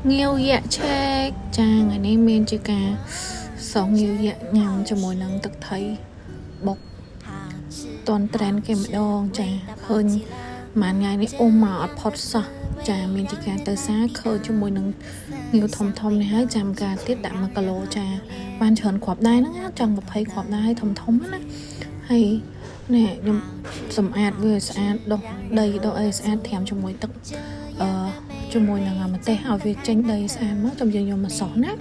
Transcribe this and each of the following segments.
ងាវយៈឆេកចាថ្ងៃនេះមានជាការសោះងាវយៈញ៉ាំជាមួយនឹងទឹកថៃបុកតន់ត្រែនគេម្ដងចាឃើញមួយថ្ងៃនេះអូមកអត់ផុតសោះចាមានជាការទៅសាឃើញជាមួយនឹងងាវធំធំនេះហើយចាំការទៀតដាក់1គីឡូចាបានច្រើនគ្រាប់ដែរហ្នឹងណាចង់20គ្រាប់ដែរធំធំណាហើយនេះខ្ញុំសម្អាតវាឲ្យស្អាតដុសដីដុសអីស្អាតត្រាំជាមួយទឹកអឺជាមួយនឹងម្ទេសឲ្យវាចេញដីស្អាតមកចាំយើងយកមកសោះណា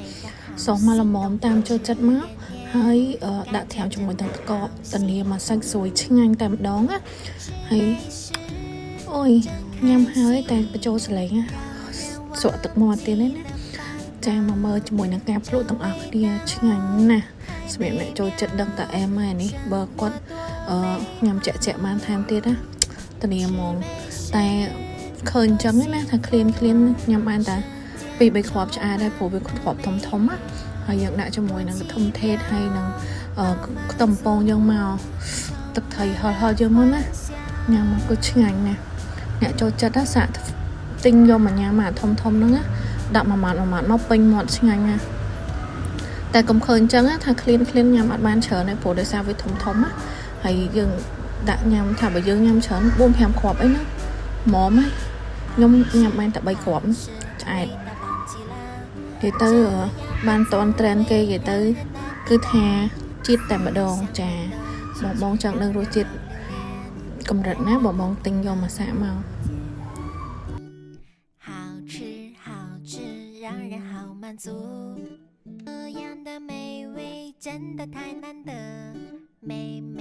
សោះមកល្មមតាមចូលចិត្តមកហើយដាក់ត្រាំជាមួយនឹងទឹកកកតានីមកសាច់ស្រួយឆ្ងាញ់តែម្ដងណាហើយអូយញ៉ាំហើយតែបញ្ចូលសលេងស្រក់ទឹកមាត់ទៀតណាចាមកមើលជាមួយនឹងការភ្លក់ទាំងអស់គ្នាឆ្ងាញ់ណាស់សម្រាប់អ្នកចូលចិត្តដឹងតែអែមហើយនេះបើគាត់អឺញ៉ាំចាក់ចាក់បានថែមទៀតណាតានីហ្មងតែឃើញអញ្ចឹងណាថាឃ្លានឃ្លានញ៉ាំបានតែពីរបីគ្រាប់ឆ្អែតដែរព្រោះវាគ្រាប់ធំធំណាហើយយើងដាក់ជាមួយនឹងធំថេតហើយនឹងខ្ទឹមពងយើងមកទឹកត្រីហឹរហឹរយើងមកណាញ៉ាំមកគឺឆ្ងាញ់ណាស់អ្នកចូលចិត្តណាសាក់ទិញយកមកញ៉ាំអាធំធំហ្នឹងណាដាក់មួយម៉ាត់មួយម៉ាត់មកពេញមាត់ឆ្ងាញ់ណាស់តែកុំឃើញអញ្ចឹងណាថាឃ្លានឃ្លានញ៉ាំអត់បានច្រើនទេព្រោះដោយសារវាធំធំណាហើយយើងដាក់ញ៉ាំថាបើយើងញ៉ាំច្រើន4 5គ្រាប់អីហ្នឹងហ្មងហើយខ្ញុំញ៉ាំបានតែ3គ្រាប់ឆ្អែតនិយាយទៅបានតន់ត្រែនគេនិយាយទៅគឺថាជាតិតែម្ដងចាបងបងចង់ដឹងរសជាតិកម្រិតណាបងបងទិញយកមកសាកមក 好吃好吃，让人好满足。这样的美味真的太难得，美美。